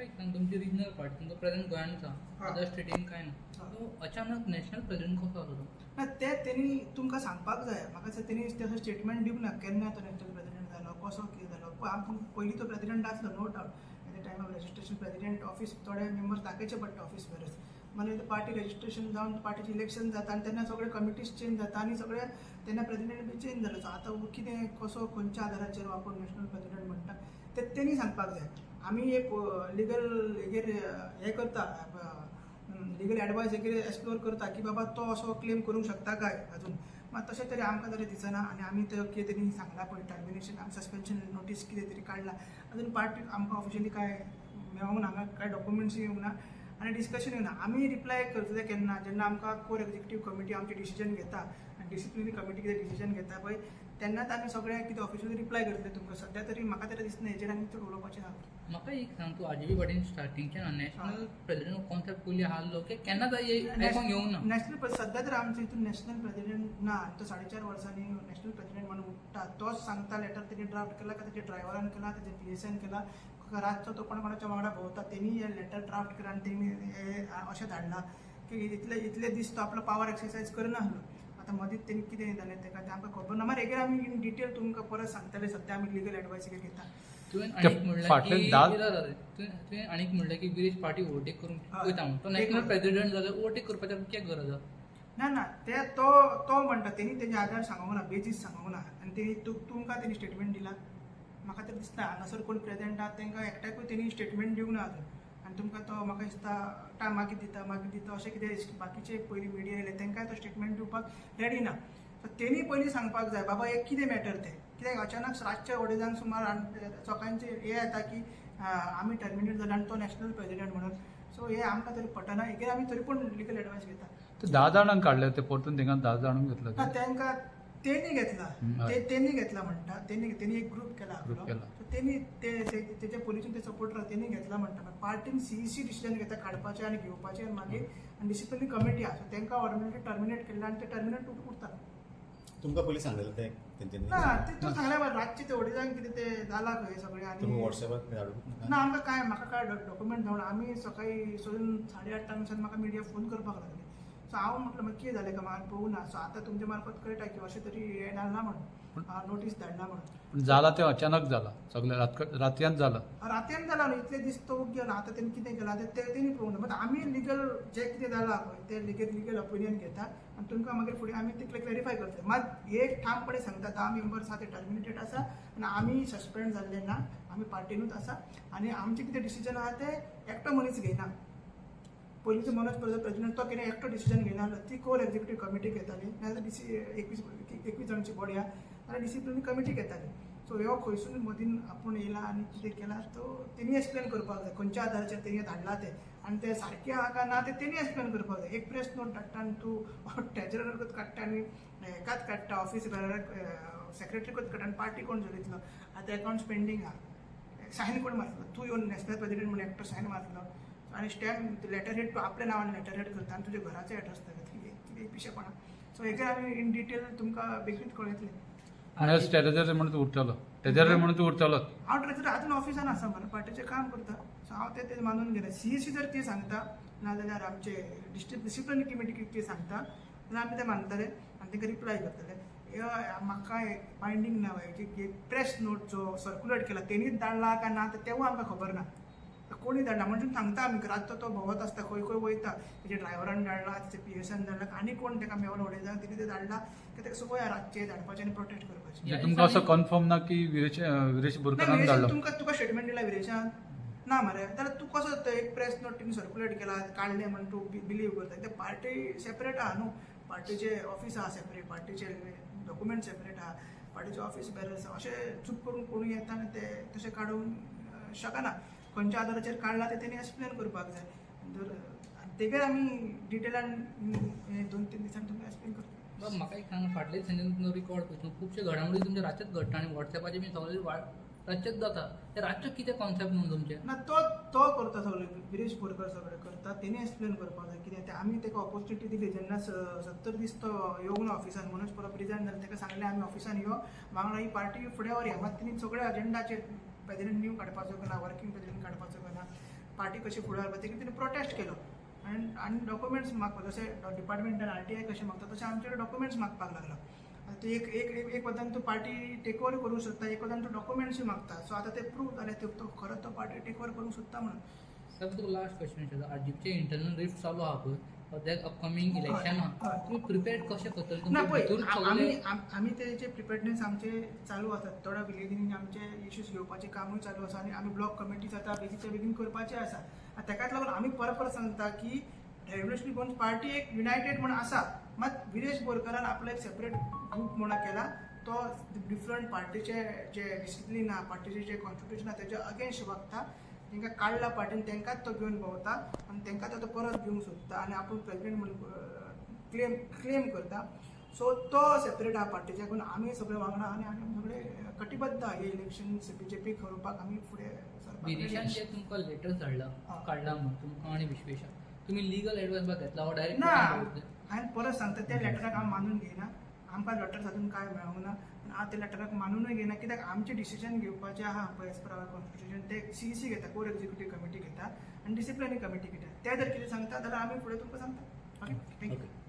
म्हाका एक सांग, तुमची रिजनल पार्टी, तुमकां प्रेझेंट गोंयांत आसा, अदर स्टेटीन कांय ना, सो अचानक नॅशनल प्रेसिडेंट कसो जालो तो? ना, ते तेणी तुमकां सांगपाक जाय. म्हाका दिसता तेणी तसो स्टेटमेंट दिवंक ना केन्ना तो नॅशनल प्रेसिडेंट जालो, कसो कितें जालो. आमकां पयलीं तो प्रेसिडेंट आसलो, no doubt. At the time of registration president office थोडे मेंबर्स दाखयचे पडटा ऑफिस बेरर्स. मागीर पार्टी रजिस्ट्रेशन जावन पार्टीचें इलेक्शन जाता आनी तेन्ना सगळे कमिटीज चेंज जाता आनी सगळे तेन्ना प्रेसिडेंट बी चेंज जालो. सो आतां कितें कसो खंयच्या आदाराचेर आपूण नॅशनल प्रेसिडेंट म्हणटा ते तेणी सांगपाक जाय. आमी एक लिगल हेगेर हें करता, लिगल एडवायस हेगेर एक्सप्लोर करता की बाबा तो असो क्लेम करूंक शकता काय अजून. मात तशें तरी आमकां तरी दिसना आनी आमी ते कितें तरी सांगलां पळय, टर्मिनेशन आमी सस्पेन्शन नोटीस कितें तरी काडला, अजून पार्टी आमकां ऑफिशियली काय मेळोंक ना, हांगा कांय डॉक्युमेंट्सूय येवंक ना आनी डिस्कशन येवंक ना. आमी रिप्लाय करतले केन्ना, जेन्ना आमकां कोर एक्झिक्युटीव कमिटी आमचे डिसिजन घेता आनी डिसिप्लिनरी कमिटी कितें डिसिजन घेता पळय तेन्नाच आमी सगळे कितें ऑफिशियली रिप्लाय करतले तुमकां. सद्या तरी म्हाका तरी दिसना हेजेर आनी चड उलोवपाचें आहा. म्हाका एक सांग, तूं आरजीपी पार्टीन स्टार्टिंगच्यान नॅशनल प्रेसिडेंट कॉन्सेप्ट पयलीं आहलो की केन्नाच आयकोंक येवंक ना? नॅशनल सद्या तर आमच्या हितून नॅशनल प्रेसिडेंट ना आनी तो 4.5 वर्सांनी नॅशनल प्रेसिडेंट म्हणून उठ्ठा, तोच सांगता लेटर तेणी ड्राफ्ट केला काय तेच्या ड्रायव्हरान केला, तेच्या पी एसान केला, रातचो तो कोणा कोणाच्या वांगडा भोंवता, तेणी हे लेटर ड्राफ्ट केला आनी तेणी हे अशें धाडलां की इतले इतले दीस तो आपलो पावर एक्सरसायज करनासलो. आतां मदींच तेणी कितें जालें तेका तें आमकां खबर ना. मागीर हेगेर आमी इन डिटेल तुमकां परत सांगतले. सद्या आमी लिगल एडवायस घेता. तुवें आनीक म्हणलें फाटले की धा तुवें आनीक म्हणलें की विरेश पार्टी ओवरटेक करूंक वयता म्हणून. तो नॅशनल प्रेसिडेंट जाल्यार ओवरटेक करपाची कित्याक गरज आसा? ना ना, ते तो तो म्हणटा, तेणी तेजे आधार सांगूंक ना, बेजीस सांगूंक ना आनी तेणी तुमकां तेणी स्टेटमेंट दिला. म्हाका तरी दिसता हांगासर कोण प्रेझेंट आहा तांकां एकट्याकूय तेणी स्टेटमेंट दिवंक ना अजून. आनी तुमकां तो म्हाका दिसता मागीर दिता मागीर दिता अशें कितें बाकीचे पयलीं मिडिया येयले तांकांय तो स्टेटमेंट दिवपाक रेडी ना. सो तेणी पयलीं सांगपाक जाय बाबा हें कितें मॅटर तें, कित्याक अचानक रातच्या अडेजांक सुमार लोकांचे हें येता की आमी टर्मिनेट जाले आनी तो नॅशनल प्रेसिडेंट म्हणून. सो हें आमकां तरी पटना. हेगेर आमी तरी पूण लिगल एडवायस घेता. ते 10 जाणांक काडले ते परतून थिंगा 10 जाणांक घेतले. ना, तांकां तेणी घेतला, तेणी घेतला म्हणटा. तेणी तेणी एक ग्रुप केला ग्रुप केला. तेणी ते तेच्या पोलिशन ते सपोर्टर तेणी घेतला म्हणटा. पार्टीन सीईसी डिसिजन घेता काडपाचें आनी घेवपाचें आनी मागीर आनी डिसिप्लिनरी कमिटी आसा, सो तांकां ऑटोमॅटिकली टर्मिनेट केल्लें आनी ते टर्मिनेट उरता. तुमकां पयलीं सांगलेलें ते तेंच्यांनी? ना, ते तूं सांगल्या मरे रातचे ते अडेजांक कितें ते जालां खंय सगळें. तुमी आनी वॉट्सॅपार धाडूंक ना, आमकां काय म्हाका काय डॉक्युमेंट जावन आमी सकाळीं सोडून 8:30 सावन म्हाका मिडिया फोन करपाक लागले. सो हांव म्हटलें मागीर कितें जालें काय म्हाका पळोवंक ना. सो आतां तुमचे मार्फत कळटा की अशें तरी हें धाडलां म्हणून, नोटीस धाडला म्हणून. पूण जाला तें अचानक जाला सगळें, रातयान जाला. रातयान जाला न्हू, इतले दीस तो गेलो. आतां तेणी कितें केलां तें तेणी पळोवंक ना. मात आमी लिगल जें कितें जालां पळय तें लिगल ओपिनियन घेता आनी तुमकां मागीर फुडें आमी तितलें क्लॅरिफाय करतले. मात एक ठामपणे सांगता, 10 मेंबर्स आहा ते टर्मिनेटेड आसा आनी आमी सस्पेंड जाल्ले ना, आमी पार्टीनूच आसा आनी आमचें कितें डिसिजन आहा तें एकटो मनीस घेयना. पयलींचो मनोज प्रेसिडेंट तो कितें एकटो डिसिजन घेयना, ती कोर एक्झिक्युटीव कमिटी घेताली, नाजाल्यार डिसी 21 जाणांची बॉडी आहा जाल्यार डिसिप्लिनरी कमिटी घेताली. सो ह्यो खंयसून मदीं आपूण येयला आनी कितें केलां तो तेणी एक्सप्लेन करपाक जाय, खंयच्या आधाराचेर तेणी धाडलां तें आनी तें सारकें आहा काय ना तें तेणी एक्सप्लेन करपाक जाय. एक प्रेस नोट धाडटा आनी तूं ट्रेजरराकूच काडटा आनी हेकाच काडटा, ऑफिस बेरराक सेक्रेटरीकूच काडटा आनी पार्टी कोण चलयतलो? आतां एकावंट्स पेंडींग आहा, सायन कोण मारतलो? तूं येवन नॅशनल प्रेसिडेंट म्हणून एकटो सायन मारतलो आनी स्टॅम्प लेटर हेड तूं आपल्या नांवान लेटर हेड करता आनी तुज्या घराचो एड्रेस दाखयता, कितें पिशेपणां. सो हेजेर आमी इन डिटेल तुमकां बेगीन कळयतले. आनी ट्रेजर म्हणून तूं उरतलो, ट्रेजर म्हणून तूं उरतलोच. हांव ट्रेजर अजून ऑफिसान आसा मरे, पार्टीचें काम करता. सो हांव तें तें मानून घेना. सीईसी जर ती सांगता नाजाल्यार आमचे डिस्ट्रिक्ट डिसिप्लिनरी कमिटी ती सांगता जाल्यार आमी तें मानतले आनी तांकां रिप्लाय करतले. म्हाका बायंडींग ना, एक प्रेस नोट जो सर्कुलेट केला तेणीच धाडला काय ना तेवूय आमकां खबर ना, कोणी धाडला म्हणजे सांगता आमी. रातचो तो भोंवत आसता, खंय खंय वयता, तेजे ड्रायव्हरान धाडला, तेजे पीएसान धाडला, आनी कोण ताका मेवलो उडयता तेणी तें धाडला की ताका संवय आहा रातचें धाडपाचें आनी प्रोटेस्ट करपाचें. म्हणजे तुमकां असो कन्फर्म ना की विरेश विरेश बोरकारान धाडलो? तुमकां तुका स्टेटमेंट दिला विरेशान ना मरे, जाल्यार तूं कसो तो एक प्रेस नोट तिणें सर्कुलेट केला काडलें म्हण तूं बिलीव करता? ते पार्टी सेपरेट आहा न्हू, पार्टीचे ऑफीस आहा सेपरेट, पार्टीचे डॉक्युमेंट सेपरेट आहा, पार्टीचे ऑफीस बेरर्स आहा. अशें चूक करून कोणूय येता आनी ते तशें काडूंक शकना. खंयच्या आदाराचेर काडला तें तेणी एक्सप्लेन करपाक जाय. जर तेगेर आमी डिटेलान 2-3 दिसांनी तुमकां एक्सप्लेन करतले. बाब, म्हाका एक सांग, फाटले दिसांनी रिकॉर्ड पळयता खुबशे घडामोडी तुमचे रातचेच घडटा आनी वॉट्सॅपाचेर बी सगळें रातचेच जाता, ते रातचें कितें कॉन्सेप्ट म्हणून तुमचें? ना, तो तो करता सगळें, विरेश बोरकर सगळें करता, तेणी एक्सप्लेन करपाक जाय कितें तें. आमी ताका ऑपॉर्च्युनिटी दिली जेन्ना 70 दीस तो येवंक ना ऑफिसान, मनोज परब रिजायन जालें, ताका सांगलें आमी ऑफिसान यो वांगडा ही पार्टी फुडें व्हरया. मात तेणी सगळ्या अजेंडाचेर प्रेसिडेंट न्यू काडपाचो काय ना, वर्किंग प्रेसिडेंट काडपाचो काय ना, पार्टी कशी फुडें व्हरपा तेणी तेणी प्रोटेस्ट केलो आनी डॉक्युमेंट्स मागपाक, जशें डिपार्टमेंटान आरटीआय कशें मागता तशें आमचे कडेन डॉक्युमेंट्स मागपाक लागलो. आतां तूं एक वतान तूं पार्टी टेक ओवर करूंक सोदता, एक वतान तूं डॉक्युमेंट्सूय मागता. सो आतां ते प्रूव जालें तो खरो तो पार्टी टेक ओवर करूंक सोदता म्हणून. साहेब, तुका लास्ट क्वेश्चन विचारता. आरजीपीचे इंटरनल रिफ्ट चालू आहा पळय, सद्याक अपकमींग इलेक्शन आहा, तुमी प्रिपेर कशें करतले? ना तुमचे पळय, भितर आमी सगळे आमी तेजे प्रिपेडनेस आमचे चालू आसात. थोड्या विलेजींनी आमचे इश्यूज घेवपाचें कामूय चालू आसा आनी आमी ब्लॉक कमिटीज आतां बेगीनच्या बेगीन करपाचे आसा. आनी ताकाच लागून आमी परत परत सांगता की रेव्होल्युशनरी गोंय पार्टी एक युनायटेड म्हूण आसा, मात विरेश बोरकारान आपलो एक सेपरेट ग्रूप म्हणून केला. तो डिफरंट पार्टीचे जे डिसिप्लीन आहा, पार्टीचे जे कॉन्स्टिट्युशन आहा, तेज्या अगेन्स्ट वागता. तांकां काडला पार्टीन, तांकांच तो घेवन भोंवता आनी तांकांच आतां परत घेवंक सोदता आनी आपूण प्रेजिडेंट म्हणून क्लेम करता. सो तो सेपरेट आहा पार्टीच्या, पूण आमी सगळे वांगडा आनी आमी सगळे कटिबद्ध आहा. हे इलेक्शन बीजेपीक हरोवपाक आमी फुडें सरपाक विरेशान ready. जे तुमकां लेटर धाडला आं. काडला म्हूण तुमकां आनी विश्वेशाक, तुमी लिगल एडवायस बा घेतला वा डायरेक्ट? ना, हांवें परत सांगता, त्या लेटराक हांव मानून घेयना. आमकां लेटर अजून कांय मेळूंक ना पूण हांव त्या लेटराक मानुनूय घेयना, कित्याक आमचें डिसिजन घेवपाचें आहा पळय एज पर our constitution, ते सीईसी घेता, कोर एक्झिक्युटीव कमिटी घेता आनी डिसिप्लिनरी कमिटी घेता. ते जर कितें सांगता जाल्यार आमी फुडें तुमकां सांगता. Okay, thank you. Okay.